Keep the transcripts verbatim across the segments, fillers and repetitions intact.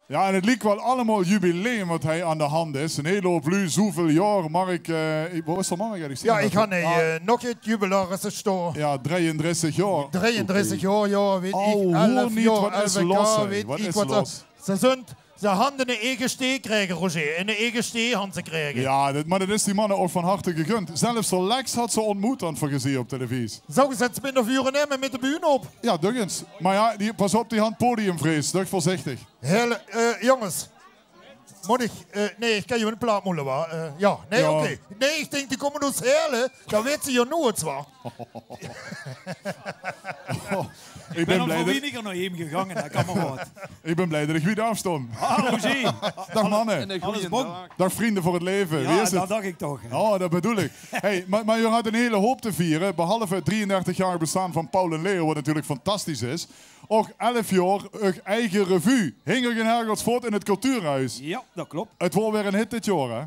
Ja, en het liek wel allemaol jubileum wat hie aan de hand is. Een hele hoop luuj, zoeväöl jaor. Mark, eh, wo is d'r Mark eigelik? Jao, ich han hie, eh, nog get jubilarisse staon. Ja, drieëndressig jaor. Drieëndressig jaor, jao, weit ich. Elf jaor, elf jaor, weit ich wat. Ze zunt, ze han 'n eige stee gekrege, Roger. 'n Eige stee han ze gekrege. Ja, det, maar det is die manne ouch van harte gegund. Zelfs de Lex had ze ontmoet, han v'r gezeen op televisie. Zou ze 't minder vure nemme mit de bühne op? Ja, dök ens. Maar ja, die, pas op, die han podiumvrees. Dök veurzichtig. Heerle, eh, jónges. Mót ich, eh, nae, ich kan hie 'n plaat moele, wa? Eh, ja, nae, oké. Nae, ich dink, die kómme oet Heerle. Dan weit ze hie noeats, wa? Ich bin al veur weiniger nao heem gegange, hè, kameraad. Ich bin blij det ich wied aafstaon. Ah, Roger. Dag, manne. Alles bon? Dag, vrienden voor het leven. Wie is het? Ja, det dach ich toch, hè. Oh, det bedoel ich. Hey, maar, maar geer had een hele hoop te viere, behalve het drieëndertigjarig bestaan van Paul en Leo, wat natuurlijk fantastisch is. Ouch elf jaor uch eige revue. Hinger gen hergodsvoort in het cultuurhuis. Ja, det klop. Het woor weer een hit dit jaor, hè?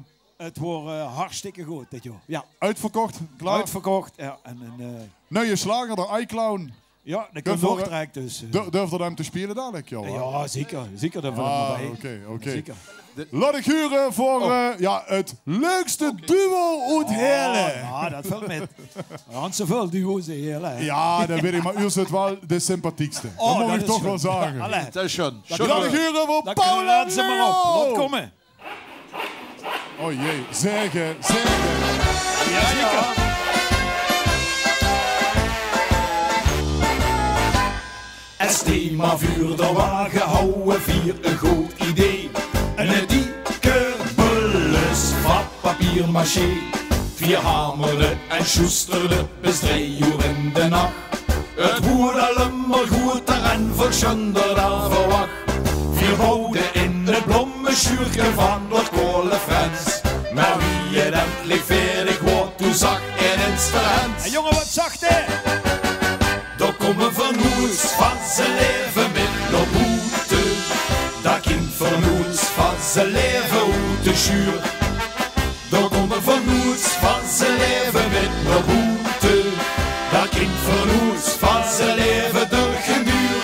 Het woor, eh, hartstikke good dit jaor. Ja. Oetverkoch, klaor. Oetverkoch, ja. En, en, eh, nuie slager, de iClown. Ja, det kump ouch direk, dus, eh. Durf geer hem te speule dalik, ja? Ja, zeker. Zeker, det valt maar bij. Oké, oké. Zeker. Laot ich hure veur, eh, ja, het leukste duo oet Heerle. Oh, ja, det valt mit. Gans zoeväöl duo's in Heerle, hè. Ja, det weit ich, maar uch zit wel de sympathiekste. Oh, det mót ich toch wel zage. Allee. Det is sjoen. Laot ich hure veur Paul en Leo. Laot kómme. O jee, zègke, zègke. Ja, ja. Es thema vuur d'r wage hawwe vier e good idee. Eine dikke bullus van papier-maché. Vier hamerde en sjoesterde bis drei oer in de nach. Het woort allemol groeter en väöl sjoender dan verwach. Vier bouwde in het blommesjuurke van d'r Kole Frens. Maar wie het endelijk veerdig woort, toen zag inens d'r Hens: "Hé jonge, wat zag 'r?" Dao kómme veer noeats van ze leve mit nao boete. Dao kint veer noeats van ze leve oet de sjuur. Dao kómme veer noeats van ze leve mit nao boete. Dao kint veer noeats van ze leve durch den duur.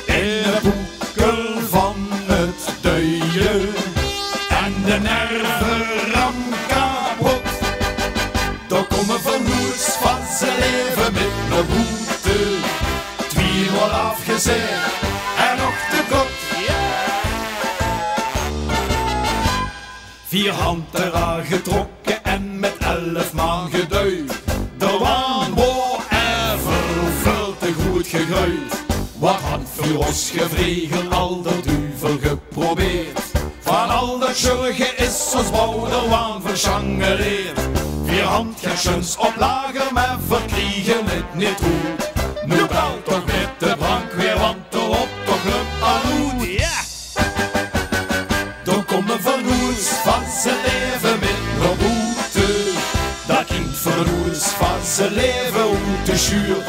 In de boekel van het duie en de nerve ram kapot. Dao kómme veer noeats van ze leve mit nao boete. Twiemaol aafgezaeg en nog te kot. Vier han d'r aan getrokke en mit elf maan geduid. D'r waan woor ever väöl te groet gegreujd. Wat han vier ós gevregel, al d'r duvel geprobeerd. Van al det sjurge is ós bouw d'r waan versjangeleerd. Vier han 't gesjuns op lager, maar veer kriege 't neet oet. Noe belt toch mit de brandweer, want d'r optoch löp al oet. Ja! Dao kómme veer noeats van ze leve mit nao boete. Dao kint veer noeats van ze leve oet de sjuur.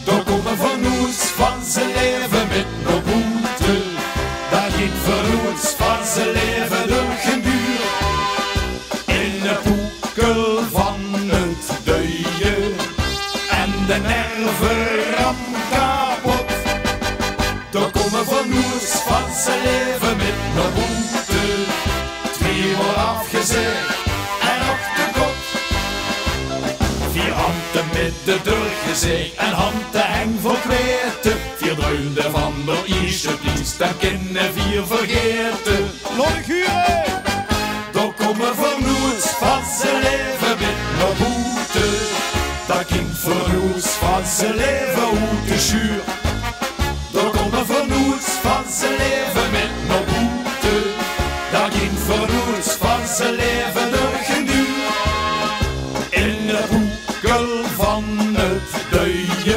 Dao kómme veer noeats van ze leve mit nao boete. Dao kint veer noeats van ze leve durch den duur. In de boekel van het duie en de nerve ram kapot. Dao kómme veer noeats van ze leve mit nao boete. Twiemaol aafgezaeg en nog te kot. Vier han 't mit de deur gezaeg en han de heng vol kwete. Vier dreunde van d'r ieësjte plies, dan kinne vier vergaete. Laot ich hure! Dao kómme veer noeats van ze leve mit nao boete. Dao kint veer noeats van ze leve oet de sjuur. Dao kómme veer noeats van ze leve mit nao boete. Dao kint veer noeats van ze leve durch den duur. In de boekel van het duie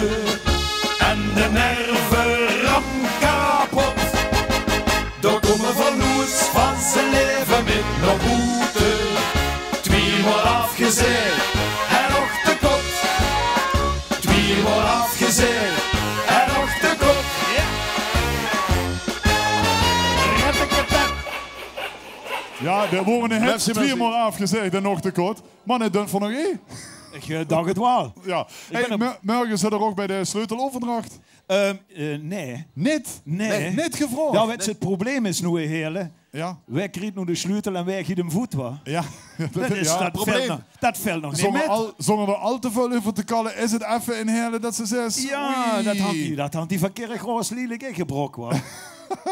en de nerve ram kapot. Dao kómme veer noeats van ze leve mit nao boete. Twiemaol aafgezaeg en nog te kot. Twiemaol aafgezaeg en nog te kot. Ja, d'r woorte net twiemaol aafgezaeg en nog te kot. Maar 't dunt veur nog ee. Ich, eh, dach 't waal. Ja. Hey, mör-, mörge zit d'r ouch bij de sleuteloverdracht. Ehm, eh, nee. Neet? Nee. Neet gevraog? Jao, wèts se, 't probleem is noe, Heerle. Jao. Wae kriet noe de sleutel en wae giet 'm voet, wa? Jao, dat is 't probleem. Dat vèlt nog neet mèt. Zónger d'r al te väöl euver te kalle, is 't effe in Heerle dat se zaes: jao, oei, dat hant die, dat hant die van Kirchroa lielek ingebrok, wa?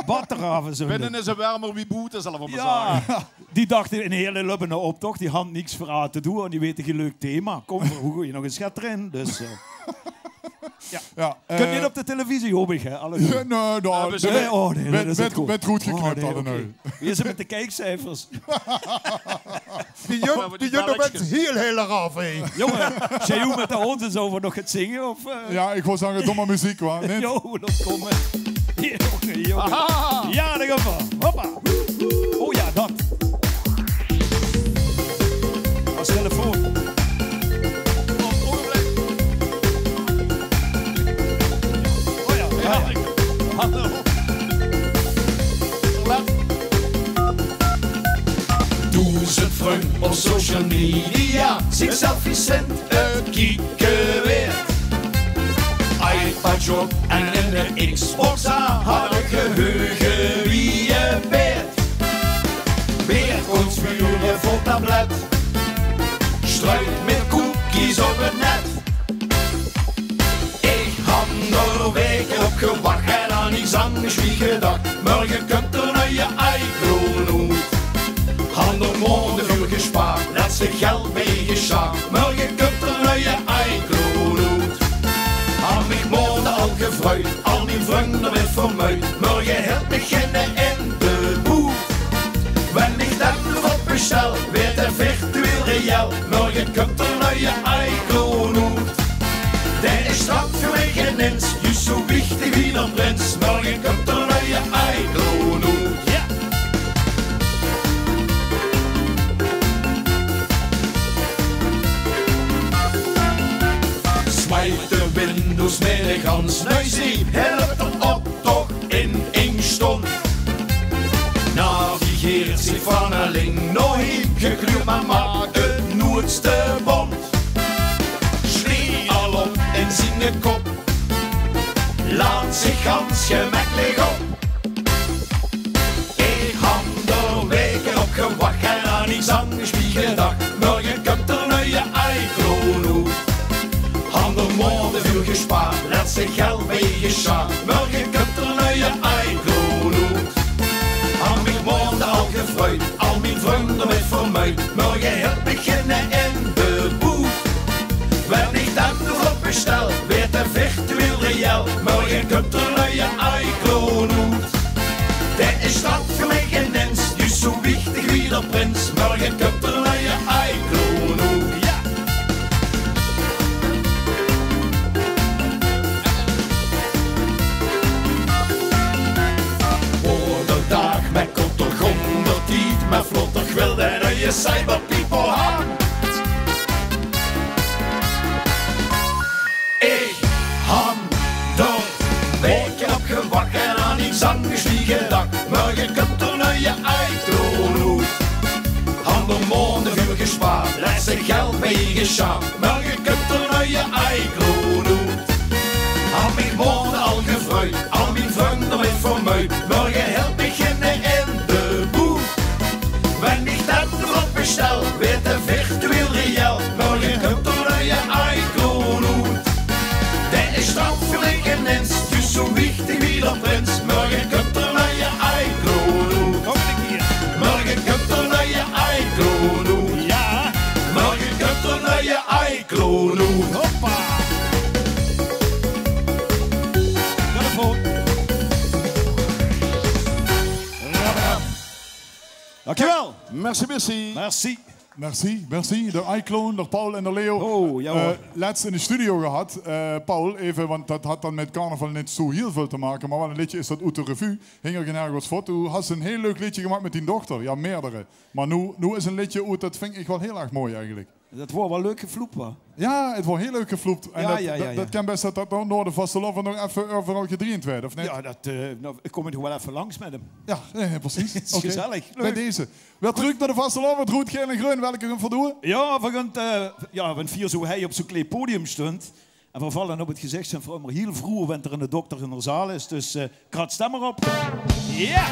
Batteraven zónde. Binne is 't wermer wie boete, zal ich mer zage. Die dachte in Heerle: löp nao optoch, die hant niks veur aan te doon en die weite gein leuk thema. Kóm, veer goeje nog ins get d'rin. Dus, eh. Jao. Kump neet op de televisie, haop ich, hè? Alles good? Nae, nae, dat is good. Wèt good geknip allemaol. Wie is 't mit de kiekcijfers? Die jut, die jut op 't hiel, hiel raaf, hè. Jónge, zeen ze mit de hóndj en zoe nog get zinge, of, eh? Jao, ich wól zage, domme meziek, wa? Neet? Jo, dat kómme. Jónge, jónge. Jao, dao gaon v'r. Hoppa. Oh jao, dat. As telefoon. Oh jao, jao, jao. Hallo. Doezend vrung op social media, zichzelf recent 't kieke weerd. iPadje op en in de Xbox aan, had 't geheuge wie e beerd. Beerd kóns buure veur tablet, struit mit cookies op 't net. Ich han d'r waeke op gewach en aan niks angers wie gedach. Mörge kump d'r nuie iClone oet. Han d'r maonde veur gespaard, lètste geld biegesjaard. Mörge kump d'r nuie iClone oet. Han mich maonde al gevreud, al mien vrung d'r mit vermeud. Mörge help mich ginne in de boed. Wen ich dan nog op bestel, weurt 'r virtueel reëel. Mörge kump d'r nuie iClone oet. Dae is straks veur mich inins, juus zoe wichtig wie d'r prins. Mörge kump d'r nuie iClone oet. Jao. Smijt de Windows mit de gans nui zie, helpt d'r op toch in ing stond. Navigeert zich van alling nao hie, gekleurd, maar maak 't noets te bont. Sliet al op in ziene kop, laat zich gans gemekkelik op. Ich han d'r waeke op gewach en aan niks angers wie gedach. Mörge kump d'r nuie iClone oet. Han d'r maonde veur gespaard, lètste geld biegesjaard. Mörge kump d'r nuie iClone oet. Han mich maonde al gevreud, al mien vrung d'r mit vermeud. Mörge help mich ginne in de boed. Wen ich dan nog op bestel, weurt 'r virtueel reëel. Mörge kump d'r nuie iClone oet. Dae is straks veur mich inins, juus zoe wichtig wie d'r prins. Mörge kump d'r nuie iClone oet. Jao. Oor d'r daag mekkelt d'r góndertied, mer vlotter ich wil de nuie Cyber Pipo han. Ich han d'r waeke op gewach en aan niks angers wie gedach. Mörge kump d'r nuie iClone oet. Han d'r maonde veur gespaard, lètste geld biegesjaard. Mörge kump d'r nuie iClone oet. Han mich maonde al gevreud, al mien vrung d'r mit vermeud. Mörge help mich ginne in de boed. Wen ich dan nog op bestel, weurt 'r virtueel reëel. Mörge kump d'r nuie iClone oet. Dae is straks veur mich inins, juus zoe wichtig wie d'r prins. Mörge kump d'r nuie iClone oet. Mörge kump d'r nuie iClone oet. Jao. Mörge kump d'r nuie iClone oet. Hoppa. Telefoon. Dankjewel. Merci, merci. Merci. Merci, merci. D'r iClone, d'r Paul en d'r Leo. Oh, jao. Eh, lèts in de studio gehad. Eh, Paul, effe, want dat haet dan mit carnaval neet zoe hiel väöl te make, mer waal e leedje is dat oet de revue. Hing ich nergens veur. Doe has e hiel leuk leedje gemaak mit dien dochter. Jao, meerdere. Mer noe, noe is e leedje oet, dat vin ich waal hiel erg mooi eigelik. Dat waor waal leuk gevloep, wa? Jao, 't waor hiel leuk gevloep. En dat, dat, dat kin bès dat dat nao, nao de vastelaovend nog effe euveral gedrejd weurt, of neet? Jao, dat, eh, noe, ich kóm nog waal effe langs mit 'm. Jao, jao, jao, precies. 't Is gezellig, leuk. Oké. Bie deze. Weer trök nao de vastelaovend, roed, gael en greun, welke gaon v'r doon? Jao, v'r gaon, eh, jao, wen Fier zoe hei op zoe'n klee podium stunt, En veer valle op 't gezich, zeen veer ummer hiel vroe, wen d'r eine dokter in de zaal is. Dus, eh, krats dao mer op. Ja!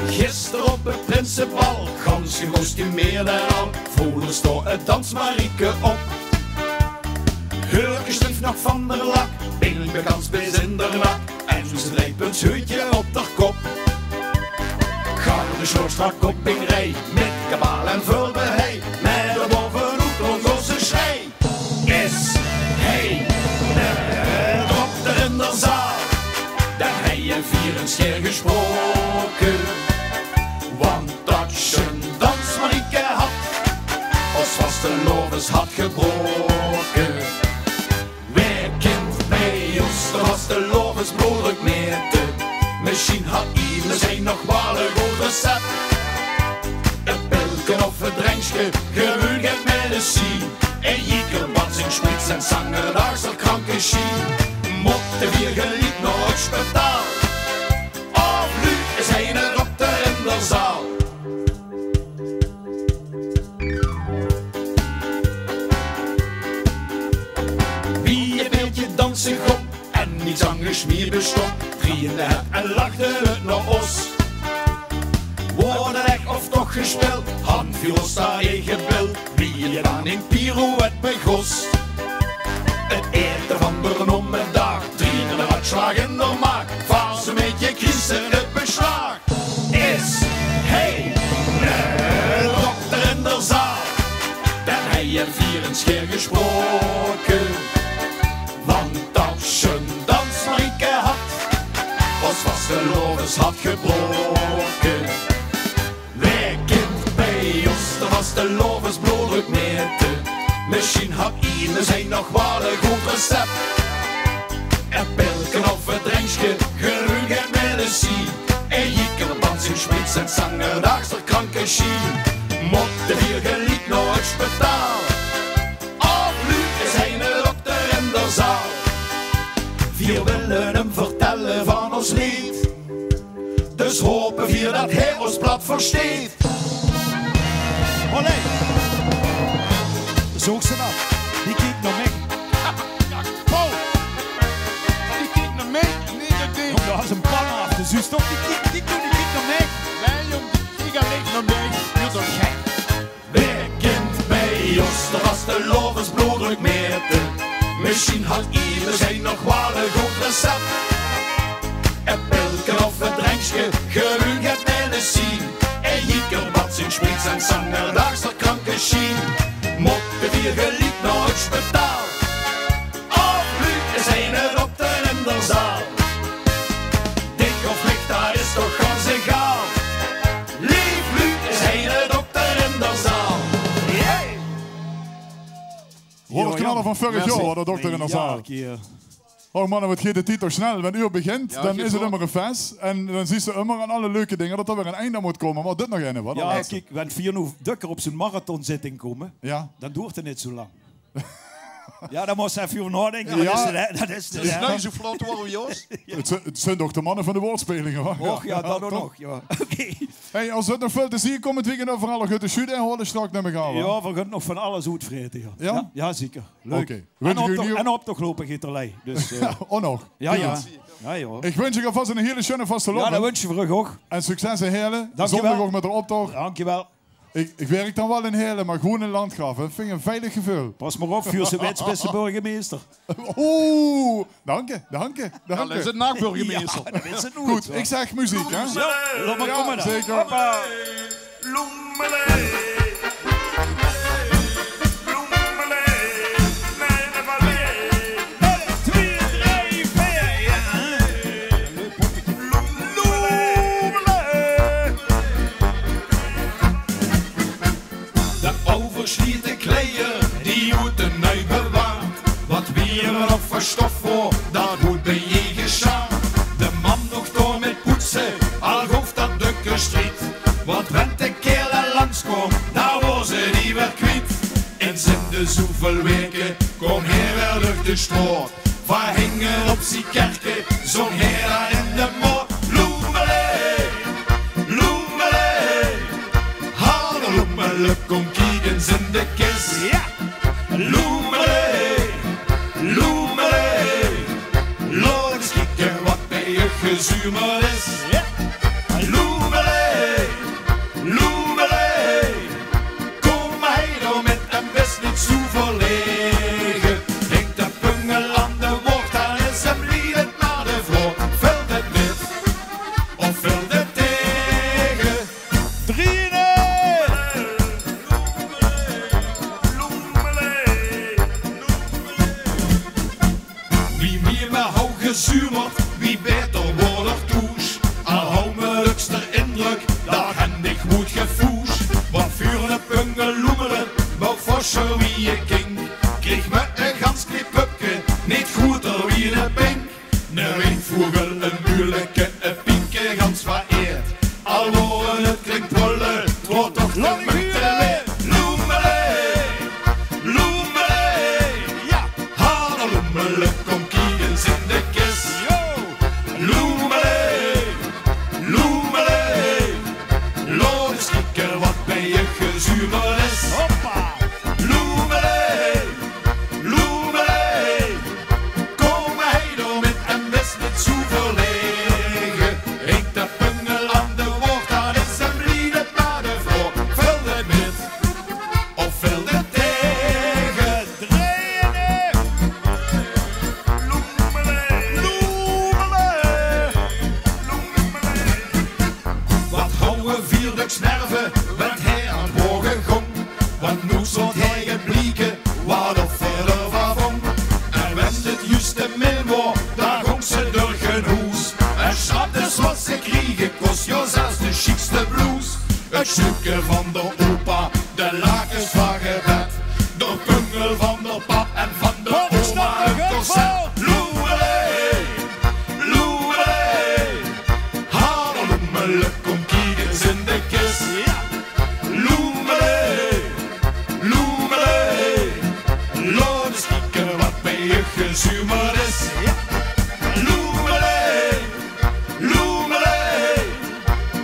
Gister op 't prinsebal, gans gekostumeerd en al, voerde stond 't dansmarieke op. Hurke stief nog van d'r lak, ping bekans bis in d'r nak. En zoe 'n dreipunshuutje op d'r kop. Garde sjloog strak op in rij, mit kabaal en veul behei. Mit d'r bovenoet klonk ós sjrei: is hei de dokter in d'r zaal? Dan hei 'r vierens geer gesproke. Want dat sjoen dansmarieke had ós vastelaoves hart gebroke. Wae kint bie ós de vastelaoves bloeddrök mete? Mesjien hat iemes ein nog waal e good recept. E pilke of e drenkske, gewoon get medicien. E jieker, batsing, sjprits en sangerdaagser krankesjien. Mótte veer geliek nao 't sjpitaal? Of luuj, is hei de dokter in d'r zaal? Wie e beeldje danse góng en niks angers mie bestóng, driejende het en lachde het nao ós. Woorde ech of toch gespeeld, han veer ós dao eige beeld. Wie e dan in pirouette begós. Het eerte van d'r nómmedaag, driejende hartsjlaag in d'r maag, vaas e bietje kriese het besjlaag. Is hei de dokter in d'r zaal? Dan hei 'r vierens geer gesproke. Want dat sjoen dansmarieke hat ós vastelaoves hart gebroke. Wae kint bie ós de vastelaoves bloeddrök mete? Mesjien hat iemes ein nog waal e good recept. E pilke of e drenkske, gewoon get medicien. E jieker, batsing, sjprits en sangerdaagser krankesjien. Mótte veer geliek nao 't sjpitaal? Of luuj, is hei de dokter in d'r zaal? Veer wille häöm vertèlle van ós leed. Dus hope veer dat hae ós plat versteet. Olé! Zoog ze dat? Die kiek nao mich. Paul! Die kiek nao mich, neet nao dich. Jóng, dao has 'ne pan aaf. De zuus toch, die kiek, die kiek, die kiek nao mich. Nae, jóng, die kiek allein nao mich. Jóng, toch gek. Wae kint bie ós de vastelaoves bloeddrök mete? Mesjien hat iemes ein nog waal e good recept. E pilke of e drenkske, gewoon get medicien. E jieker, batsing, sjprits en sangerdaagser krankesjien. Mótte veer geliek nao 't sjpitaal? Of luuj, is hei de dokter in d'r zaal? Dich of mich, dat is toch gans egaal. Leef luuj, is hei de dokter in d'r zaal? Jee! Hoor 't knalle van vörig jaor, waor d'r dokter in d'r zaal. Och man, wat geit de tied toch snel. Wen uur begint, dan is 't ummer e fes. En dan zuus se ummer aan alle leuke dinger dat d'r weer 'n ind aan mót kómme. Mer dit nog eine, wat? Ja, kiek, wen veer noe dökker op zoe'n marathonzitting kómme, dan doert 't neet zoe lang. Ja, dao mós se effe euver naodinke. Ja. Dat is 't, hè? Dat is 't, hè? Is 't noe zoe vlot gewore wie ós? 't Zeen, 't zeen toch de manne van de woordspelinge, wa? Och, ja, dat ouch nog, ja. Oké. Hey, es d'r nog väöl te zeen kump 't weekend, euveral nog get te sjude en hole sjtrak, num ich aan, wa? Ja, veer gaon nog van alles oetvraete, ja. Ja? Ja, zeker. Leuk. Oké. En op de, en op de glope geit 'r lei. Dus, eh, ouch nog. Ja, ja. Ja, ja. Ich wunsj uch alvas 'n hiel sjoene vastelaovend. Ja, dat wunsje veer uch ouch. En succes in Heële. Dankjewel. Zóndig ouch mit d'r optoch. Dankjewel. Ich, ich wirk dan waal in Heële, mer gewoen in Landgraaf, hè. Vin ich e veilig geveul. Pas mer op, vuurs se wits bis se burgemeister. Oeh, danke, danke, danke. Ja, dat is 'ne naag-burgemeister. Ja, dat is 't noe. Good, ich zègk meziek, hè? Ja, laot mer kómme dan. Zeker. Hoppa. Loemele. Loemele. Nae, dat waor neet. Ein, twieë, drie, veer, ja. De euversjliete kleier, die oet de nui bewaard. Wat wier 't nog veur stof, veur dat good bejeje sjaar. De man doog door mit poetse, al goof dat dökker sjtriet. Want wen de kaerel langs koom, dan woor ze die weer kwiet. Ins in de zoeväöl waeke koom hae weer durch de sjtraot. Veur hinger op zie kerke Zóng hae dao in de moor: Loemele, loemele. Hallo loemele, kóm kiek ins in de kis. Jao. Loemele, loemele. Laot ins kieke wat bie uch gezumerd is. Jao. Loemele, loemele. Kóm hae dao mit en wis neet zoe verlege. Hink de pungel aan de woort, dan is 'm blie, mer de vraog: vilt 't mit of vilt 't tege? Drieëne! Wie mieë me hou gezumerd, wie baeter woort 'r toes. Al hou me hökster indrök, dao han ich good gefoes. Wat veur 'ne pungel loemele, wou vosje wie e kink. Kreeg me e gans klee pupke, neet groeter wie 'ne pink. 'Ne winkvogel, e muuleke, e pinkegans, wat eet. Al wore 't klink prulle, 't woort toch de meujte weerd. Loemele, loemele. Jao. Hallo loemele, kóm kiek ins in de kis. Jao. Loemele, loemele. Laot ins kieke wat bie uch gezumerd is. Hoppa. Loemele, loemele. Kóm hae dao mit en wis neet zoe verlege. Hink de pungel aan de woort, dan is 'm blie, mer de vraog: vilt 't mit of vilt 't tege? Drieëne! Loemele! Loemele! Loemele! Wat hou e vierdöks nerve, wen hae aan 't woge góng. Want noe zót hae 't blieke, wat of 'r d'rvan vóng. En wen 't juus te mil woor, dan góng ze durch hun hoes. En sjrapdes wat ze kriege kós, jao, zelfs de sjiekste bloes. 't Sjöpke van d'r opa, de lakens van gebed. D'r pungel van d'r pap en van d'r oma e korset. Loemele, loemele. Hallo loemele, kóm kiek ins in de kis. Jao. Loemele, loemele. Laot ins kieke wat bie uch gezumerd is. Jao. Loemele, loemele.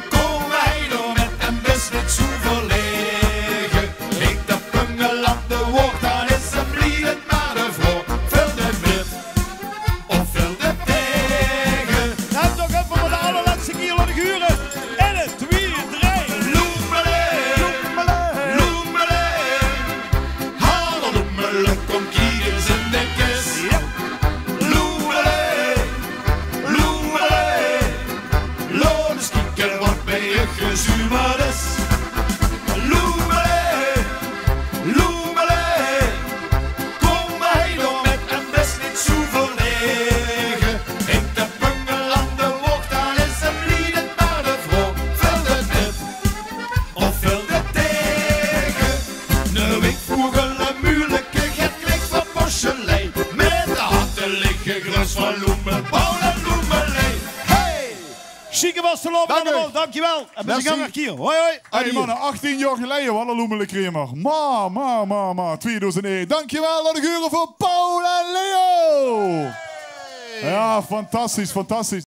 Kóm hae dao mit en wis neet zoe verlege. Hink de pungel aan de woort, dan is 'm blie, mer de vraog: vilt 't mit of vilt 't tege? En dan gaon v'r veur de allerlètste kier laote hure. Ein, twieë, drei. Loemele, loemele. Hallo loemele, kóm kiek ins in de kis. Jao. Loemele, loemele. Laot ins kieke wat bie uch gezumerd is. Loemele, loemele. Kóm hae dao mit en wis neet zoe verlege. Hink de pungel aan de woort, dan is 'm blie, mer de vraog: vilt 't mit of vilt 't tege? 'Ne winkvogel, e muuleke, get klik van porselein. Mit de hante ligke gruus van loemele, Paul en Loemele. Hey! Sjieke vastelaovend allemaol, dankjewel. En bis de ganger kier. Hoi, hoi. Hey, manne, achttien jaor geleie, wat 'ne loemelekremer. Ma, ma, ma, ma, twieëdoezend ein. Dankjewel, laot uch hure veur Paul en Leo. Jao, fantastisch, fantastisch.